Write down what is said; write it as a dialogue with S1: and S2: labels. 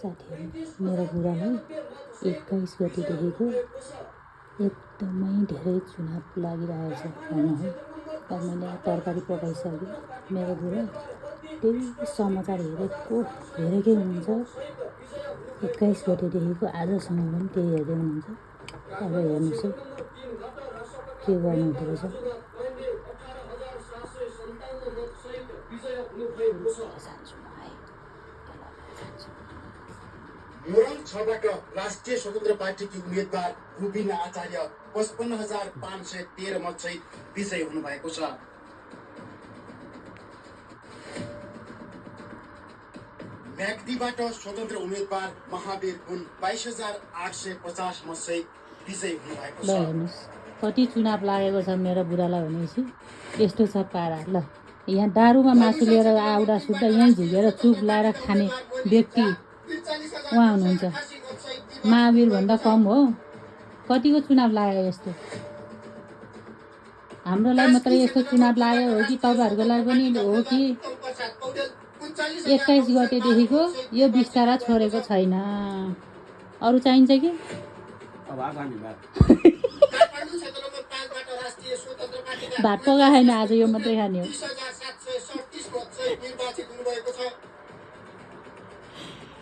S1: साथीहरू मेरो बुढालाई 21 गतेदेखिको एकदमै धेरै चुनाव लागिरहेछ भनौँ है। अब मैले तरकारी पकाइसकेँ। मेरो बुढा त्यही समाचार हेरेकै हुनुहुन्छ। 21 गतेदेखिको आजसम्म पनि त्यही हेर्दै हुनुहुन्छ। अब हेर्नुहोस् है के गर्नुहुँदो रहेछ।
S2: मोरङ 6बाट राष्ट्रिय स्वतन्त्र पार्टीकी उम्मेदवार रुबिना आचार्य 55,513 मतसहित विजयी हुनुभएको छ। म्याग्दीबाट स्वतन्त्र उम्मेदवार महावीर गुण 22,850 मतसहित विजयी हुनुभएको छ।
S1: ल हेर्नुहोस् कति चुनाव लागेको छ मेरो बुढालाई भनेपछि यस्तो छ पारा। ल यहाँ दारूमा मासु लिएर आउडा सुट्दा यहीँ झिकेर चुप लाएर खाने व्यक्ति उहाँ हुनुहुन्छ। महावीर भन्दा कम हो। कतिको चुनाव लाग्यो यस्तो? हाम्रोलाई मात्रै यस्तो चुनाव लाग्यो हो कि तपाईँहरूको लागि पनि हो कि? 21 गतेदेखिको यो बिस्तारा छोडेको छैन। अरू चाहिन्छ कि? भात पकाएन आज, यो मात्रै खाने हो।